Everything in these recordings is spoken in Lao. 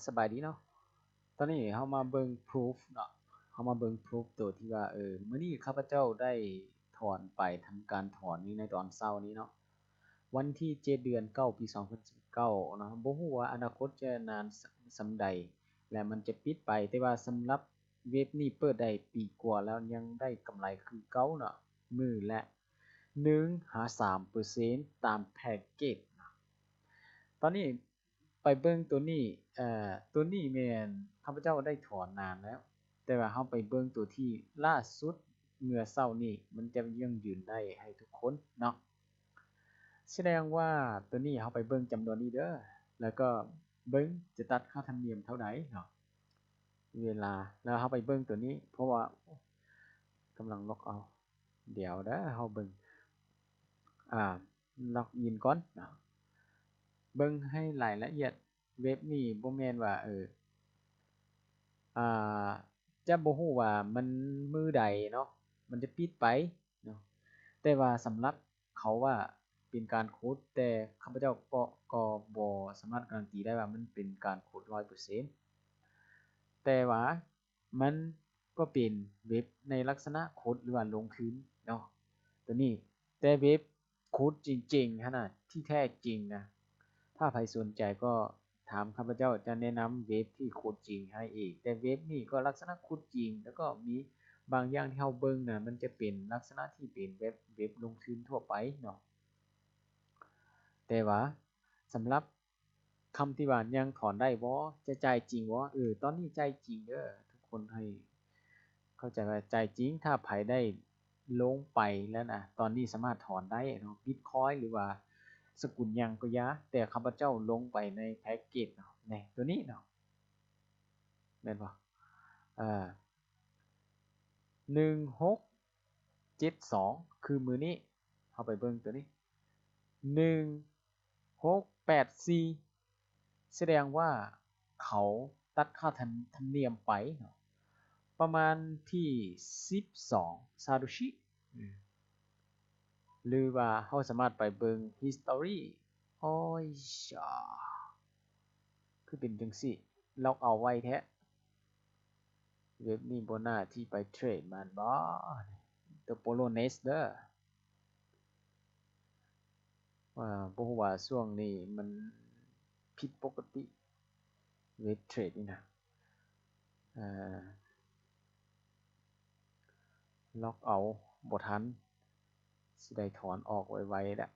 ສະບາຍດີເນາະ. ຕອນນີ້ເຮົາມາເບິ່ງ proof ເນາະ, ເຮົາມາເບິ່ງ proof ໂຕທີ່ວ່າ ເອີ ມື້ນີ້ຂ້າພະເຈົ້າໄດ້ຖອນໄປ, ທຳການຖອນຢູ່ໃນຕອນເຊົ້ານີ້ເນາະ, ວັນທີເຈັດ ເດືອນເກົ້າ ປີສອງພັນສິບເກົ້າເນາະ. ບໍ່ຮູ້ວ່າອະນາຄົດຈະນານສ່ຳໃດ ແລະ ມັນຈະປິດໄປ, ແຕ່ວ່າສຳລັບເວັບນີ້ເປີດໄດ້ປີກວ່າແລ້ວ ຍັງໄດ້ກຳໄລຄືເກົ່າເນາະ, ມື້ລະ ໜຶ່ງຫາສາມເປີເຊັນຕາມແພັກເກັດເນາະ. ຕອນນີ້ໄປເບິ່ງໂຕນີ້, ເອີ ໂຕນີ້ແມ່ນຂ້າພະເຈົ້າໄດ້ຖອນນານແລ້ວ, ແຕ່ວ່າເຮົາໄປເບິ່ງໂຕທີ່ລ່າສຸດເມື່ອເຊົ້ານີ້ ມັນຈະຢັ້ງຢືນໄດ້ໃຫ້ທຸກຄົນເນາະ. ສະແດງວ່າໂຕນີ້ເຮົາໄປເບິ່ງຈຳນວນນີ້ເດີ, ແລ້ວກໍເບິ່ງຈະຕັດຄ່າທຳນຽມເທົ່າໃດເນາະ, ເວລາ, ແລ້ວເຮົາໄປເບິ່ງໂຕນີ້ ເພາະວ່າ ກຳລັງລັອກເອົາ, ດຽວເດີ ເຮົາເບິ່ງ ອາ ລັອກອິນກ່ອນເນາະ. ເບິ່ງໃຫ້ລາຍລະອຽດ, ເວັບນີ້ບໍ່ແມ່ນວ່າ ເອີ ອາ ຈະບໍ່ຮູ້ວ່າມັນມື້ໃດເນາະ ມັນຈະປິດໄປເນາະ, ແຕ່ວ່າສຳລັບເຂົາວ່າເປັນການຂຸດ, ແຕ່ຂ້າພະເຈົ້າກໍ ກໍບໍ່ສາມາດການัນຕີໄດ້ວ່າມັນເປັນການຂຸດຮ້ອຍເປີເຊັນ, ແຕ່ວ່າ ມັນກໍເປັນເວັບໃນລັກສະນະຂຸດ ຫຼືວ່າລົງທຶນເນາະ ໂຕນີ້. ແຕ່ເວັບຂຸດຈິງໆຫັ້ນນະ ທີ່ແທ້ຈິງນະ, ຖ້າໃຜສົນໃຈກໍຖາມຂ້າພະເຈົ້າ ຈະແນະນຳເວັບທີ່ຂຸດຈິງໃຫ້ເອງ. ແຕ່ເວັບນີ້ກໍລັກສະນະຂຸດຈິງ ແລ້ວກໍມີບາງຢ່າງທີ່ເຮົາເບິ່ງນະ ມັນຈະເປັນລັກສະນະທີ່ເປັນເວັບ ເວັບລົງທຶນທົ່ວໄປເນາະ. ແຕ່ວ່າສຳລັບ ຄຳທີ່ວ່າຍັງຖອນໄດ້ບໍ່? ຈະຈ່າຍຈິງບໍ່? ເອີ ຕອນນີ້ຈ່າຍຈິງເດີ ທຸກຄົນໃຫ້ເຂົ້າໃຈວ່າຈ່າຍຈິງ. ຖ້າໃຜໄດ້ລົງໄປແລ້ວນະ ຕອນນີ້ສາມາດຖອນໄດ້ເນາະ, ບິດຄອຍ ຫຼືວ່າສະກຸນຫຍັງກໍຢ່າ, ແຕ່ຂ້າພະເຈົ້າລົງໄປໃນແພັກເກັດເນາະ, ນີ້ ໂຕນີ້ເນາະ ແມ່ນບໍ່? ເອີ ໜຶ່ງຫົກເຈັດສອງ ຄືມື້ນີ້ ເຮົາໄປເບິ່ງໂຕນີ້ ໜຶ່ງຫົກແປດສີ່ ສະແດງວ່າເຂົາຕັດຄ່າທຳ ທຳນຽມໄປເນາະ ປະມານທີ່ສິບສອງຊາໂຕຊິ ອືມ ຫຼືວ່າເຮົາສາມາດໄປເບິ່ງຮິດສະຕໍຣີ. ໂອ້ຍ ຊາ ຄືເປັນຈັ່ງຊີ້ ລັອກເອົາໄວ້ແທ້. ເວັບນີ້ບໍ່ໜ້າທີ່ໄປເທຣດມັນບໍ? ໂຕໂປໂລເນສເດີ. ວ່າ ບໍ່ຮູ້ວ່າຊ່ວງນີ້ມັນຜິດປົກກະຕິ ເວັບເທຣດນີ້ນະ. ເອີ ລັອກເອົາບໍ່ທັນ ຊິໄດ້ຖອນອອກໄວໆແຫຼະ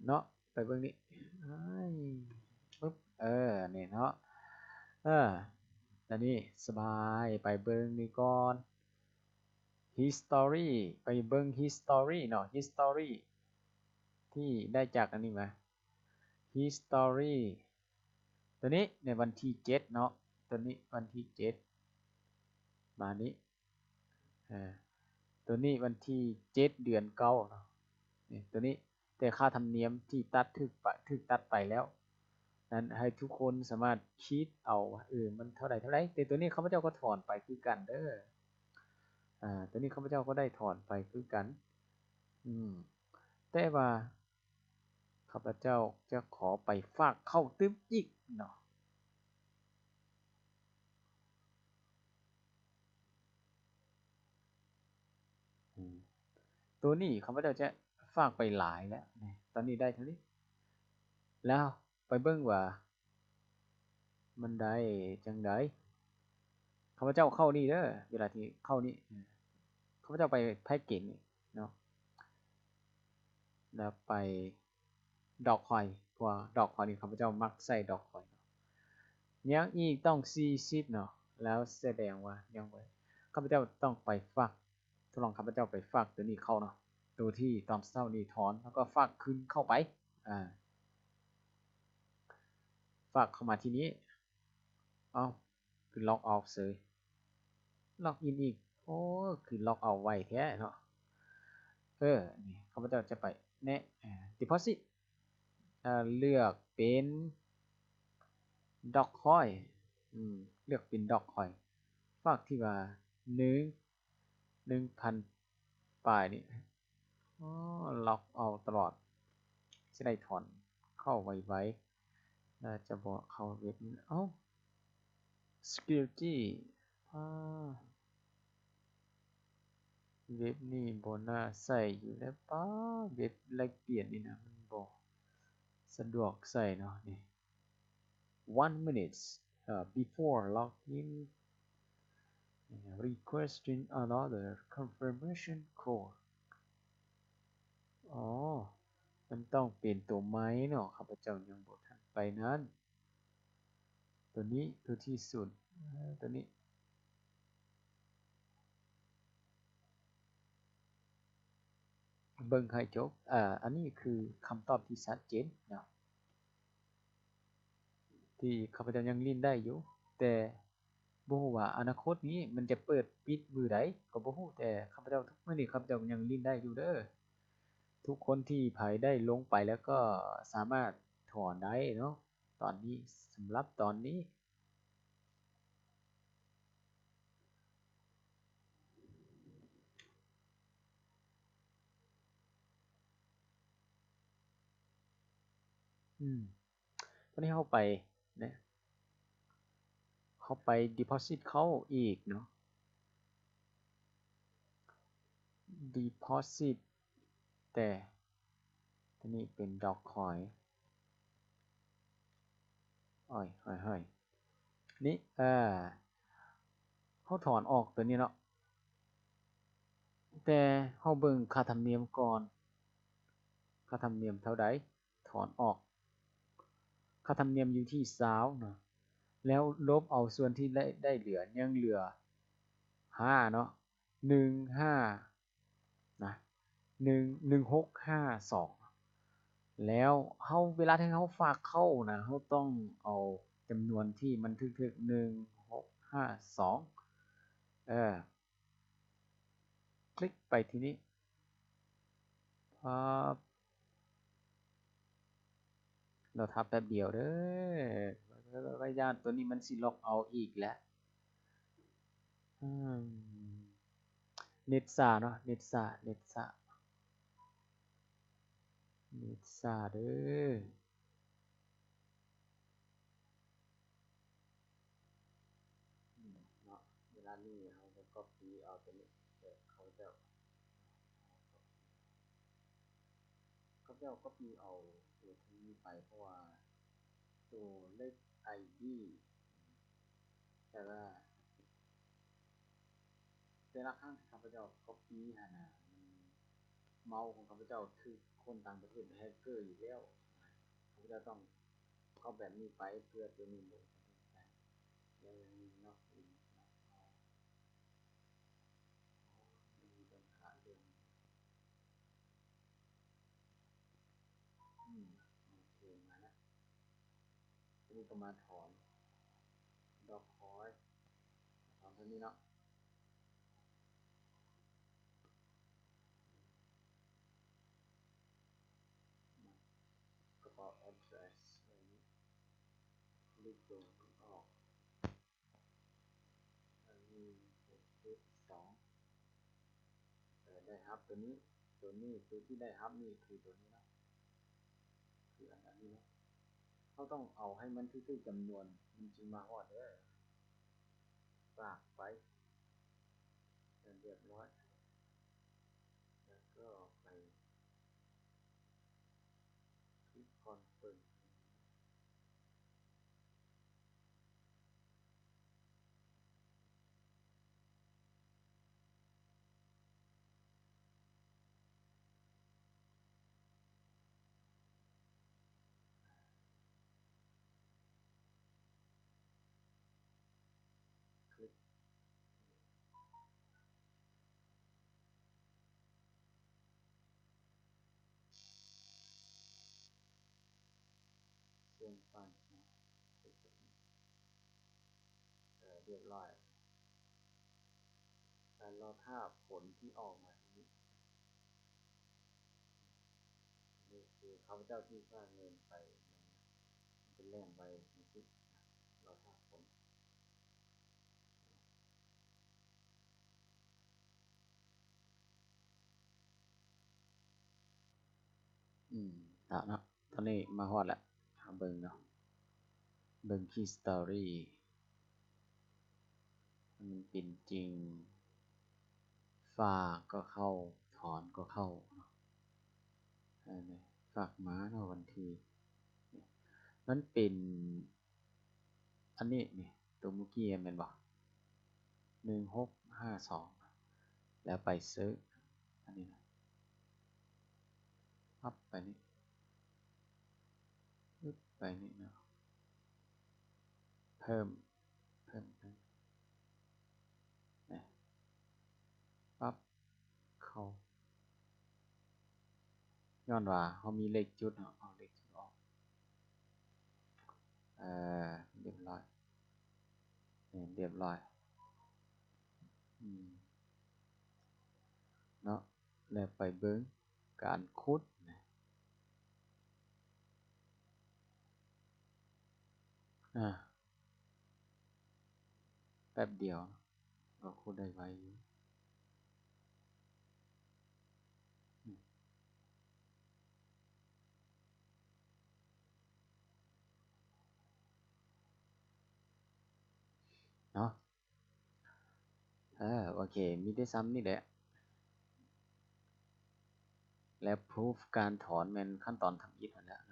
ເນາະ. ໄປເບິ່ງນີ້ ອາຍ ປຶບ ເອີ ນີ້ເນາະ ເອີ ອັນນີ້ສະບາຍ. ໄປເບິ່ງນີ້ກ່ອນ ຮິດສະຕໍຣີ ໄປເບິ່ງຮິດສະຕໍຣີເນາະ ຮິດສະຕໍຣີທີ່ໄດ້ຈາກອັນນີ້ມາ ຮິດສະຕໍຣີ ໂຕນີ້ໃນວັນທີເຈັດເນາະ ໂຕນີ້ວັນທີເຈັດ ມານີ້ ເອີ ໂຕນີ້ວັນທີເຈັດ ເດືອນເກົ້າເນາະ ນີ້ ໂຕນີ້ ແຕ່ຄ່າທຳນຽມທີ່ຕັດຖືກປະ ຖືກຕັດໄປແລ້ວ ນັ້ນໃຫ້ທຸກຄົນສາມາດຄິດເອົາວ່າ ເອີ ມັນເທົ່າໃດເທົ່າໃດ. ແຕ່ໂຕນີ້ຂ້າພະເຈົ້າກໍຖອນໄປຄືກັນເດີ ອາ ໂຕນີ້ຂ້າພະເຈົ້າກໍໄດ້ຖອນໄປຄືກັນ ອືມ ແຕ່ວ່າ ຂ້າພະເຈົ້າຈະຂໍໄປຝາກເຂົ້າຕື່ມອີກເນາະ ອືມ ໂຕນີ້ຂ້າພະເຈົ້າຈະຝາກໄປຫຼາຍແລ້ວ ນີ້ ຕອນນີ້ໄດ້ເທົ່ານີ້ ແລ້ວໄປເບິ່ງວ່າ ມັນໄດ້ຈັ່ງໃດ? ຂ້າພະເຈົ້າເຂົ້ານີ້ເດີ ເວລາທີ່ເຂົ້ານີ້ ເອີ ຂ້າພະເຈົ້າໄປແພັກເກັດນີ້ເນາະ ແລ້ວໄປດອກຄອຍ ເພາະວ່າດອກຄອຍນີ້ ຂ້າພະເຈົ້າມັກໃຊ້ດອກຄອຍເນາະ ຍັງອີກຕ້ອງສີ່ສິບເນາະ ແລ້ວສະແດງວ່າຍັງບໍ່ ຂ້າພະເຈົ້າຕ້ອງໄປຝາກ ທົດລອງຂ້າພະເຈົ້າໄປຝາກໂຕນີ້ເຂົ້າເນາະ ໂຕທີ່ຕອນເຊົ້ານີ້ຖອນ ແລ້ວກໍຝາກຄືນເຂົ້າໄປ ອາ ຝາກເຂົ້າມາທີ່ນີ້ ເອົ້າ ຄືລັອກເອົາເສີຍ ລັອກອິນອີກ ໂອ້ ຄືລັອກເອົາໄວແທ້ເນາະ ເອີ ນີ້ ຂ້າພະເຈົ້າຈະໄປແນະ ອາ ດີໂພຊິດ ອາ ເລືອກເປັນດອກຄອຍ ອືມ ເລືອກເປັນດອກຄອຍ ຝາກທີ່ວ່າ ໜຶ່ງ ໜຶ່ງພັນປາຍນີ້ ອໍ ລັອກເອົາຕະຫຼອດ ຊິໄດ້ຖອນເຂົ້າໄວ ແລ້ວຈະບອກເຂົ້າເວັບນີ້ ເອົ້າ security ອາ ເວັບນີ້ບໍ່ໜ້າໃຊ້ຢູ່ແລ້ວ ປ້າ ເວັບແລກປ່ຽນນີ້ນະ ມັນບໍ່ສະດວກໃຊ້ເນາະ ນີ້ one minute uh, before login requesting another confirmation code ອໍ ມັນຕ້ອງເປັນຕົວໃໝ່ເນາະ ຂ້າພະເຈົ້າຍັງບໍ່ທັນໄປນັ້ນ ຕົວນີ້ ຕົວທີ່ສູນ ເອີ ຕົວນີ້ ເບິ່ງໃຫ້ຈົບ ອາ ອັນນີ້ຄືຄຳຕອບທີ່ຊັດເຈນເນາະ ທີ່ຂ້າພະເຈົ້າຍັງຫຼິ້ນໄດ້ຢູ່ ແຕ່ບໍ່ຮູ້ວ່າອະນາຄົດນີ້ມັນຈະເປີດປິດມື້ໃດກໍບໍ່ຮູ້ ແຕ່ຂ້າພະເຈົ້າ ທຸກມື້ນີ້ຂ້າພະເຈົ້າຍັງຫຼິ້ນໄດ້ຢູ່ເດີ ທຸກຄົນທີ່ໃຜໄດ້ລົງໄປແລ້ວກໍສາມາດຖອນໄດ້ເນາະ ຕອນນີ້ ສຳລັບຕອນນີ້ ອືມ ຕອນນີ້ເຮົາໄປນະ ເຮົາໄປ deposit ເຂົ້າອີກເນາະ deposit ແຕ່ ຕົວນີ້ເປັນ Dogecoin ໂອ້ຍ ໂອ້ຍ ນີ້ ເອີ ເຮົາຖອນອອກຕົວນີ້ເນາະ ແຕ່ເຮົາເບິ່ງຄ່າທຳນຽມກ່ອນ ຄ່າທຳນຽມເທົ່າໃດ? ຖອນອອກ ຄ່າທຳນຽມຢູ່ທີ່ຊາວເນາະ ແລ້ວລົບເອົາສ່ວນທີ່ໄດ້ ໄດ້ເຫຼືອ ຍັງເຫຼືອຫ້າເນາະ ໜຶ່ງຫ້າ ນະ ໜຶ່ງ ໜຶ່ງຫົກຫ້າສອງ ແລ້ວເຮົາ ເວລາທີ່ເຮົາຝາກເຂົ້ານະ ເຮົາຕ້ອງເອົາຈຳນວນທີ່ມັນຖືກໆ ໜຶ່ງຫົກຫ້າສອງ ເອີ ຄລິກໄປທີ່ນີ້ ປັບ ລໍຖ້າແປັບດຽວເດີ ຢ້ານຕົວນີ້ມັນຊິລັອກເອົາອີກແຫຼະ ອືມ ເນັດຊ້າເນາະ ເນັດຊ້າ ເນັດຊ້າ ເນັດຊ້າເດີ ອືມ ເນາະ ເວລານີ້ເຮົາກໍກັອບປີ້ເອົາຕົວນີ້ ເອີ ເຂົາເຈົ້າ ເຂົາເຈົ້າກັອບປີ້ເອົາຕົວທີ່ນີ້ໄປ ເພາະວ່າຕົວເລກໄອດີ ແຕ່ລະ ແຕ່ລະຄັ້ງທີ່ຂ້າພະເຈົ້າກັອບປີ້ຫັ້ນນະ ເມົາຂອງຂ້າພະເຈົ້າຖືກຄົນຕ່າງປະເທດແຮັກເກີຢູ່ແລ້ວ ຂ້າພະເຈົ້າຕ້ອງເອົາແບບນີ້ໄປ ເພື່ອຕົວນີ້ບໍ່ ຍັງ ຍັງລັອກອິນເນາະ ມີບັນຫາເລື່ອງ ອືມ ໂອເຄ ມາລະ ທີນີ້ກໍມາຖອນ Dogecoin ຖອນຕົວນີ້ເນາະ ມາ ກໍເອົາ address ໄວ້ນີ້ ຄລິກຕົວອອກ ອັນນີ້ເຈັດສອງ ເອີ ໄດ້ຮັບຕົວນີ້ ຕົວນີ້ ຕົວທີ່ໄດ້ຮັບນີ້ຄືຕົວນີ້ເນາະ ຄືອັນ ອັນນີ້ເນາະ ເຮົາຕ້ອງເອົາໃຫ້ມັນຖືກໆຈຳນວນ ມັນຈຶ່ງມາຮອດເດີ ຝາກໄປ ແລ້ວຮຽບຮ້ອຍ ແລ້ວກໍໄປ ຄລິກຄອນເຟີມ ຄລິກ ເຊື່ອມຕໍ່ເນາະ ເອີ ຮຽບຮ້ອຍ ແລ້ວລໍຖ້າຜົນທີ່ອອກມາທີນີ້ ນີ້ຄືຂ້າພະເຈົ້າທີ່ຝາກເງິນໄປ ມັນຈະແລ່ນໄປຈັ່ງຊີ້ນະ ລໍຖ້າຜົນ ອືມ ເອົາເນາະ ຕອນນີ້ມາຮອດແລ້ວ ເຮົາເບິ່ງເນາະ ເບິ່ງ History ມັນເປັນຈິງ ຝາກກໍເຂົ້າ ຖອນກໍເຂົ້າເນາະ. ອັນນີ້ຝາກມາເນາະ ວັນທີ ມັນເປັນ ອັນນີ້ນີ້ ຕົວເມື່ອກີ້ແມ່ນບໍ່? ໜຶ່ງຫົກຫ້າສອງ ແລ້ວໄປເຊີດ ອັນນີ້ນະ ປັບໄປນີ້ ປຶບ ໄປນີ້ເນາະ ເພີ່ມ ເພີ່ມ ນະ ປັບ ເຂົ້າ ຍ້ອນວ່າເຮົາມີເລກຈຸດເນາະ ເອົາເລກຈຸດອອກ ເອີ ຮຽບຮ້ອຍ ນີ້ ຮຽບຮ້ອຍ ອືມ ເນາະ ແລ້ວໄປເບິ່ງການຂຸດນະ ອາ ແປັບດຽວ ກໍຂຸດໄດ້ໄວຢູ່ ອືມ ເນາະ. ເອີ ໂອເຄ ມີແຕ່ຊ່ຳນີ້ແຫຼະ ແລະ proof ການຖອນແມ່ນຂັ້ນຕອນທຳອິດຫັ້ນແຫຼະ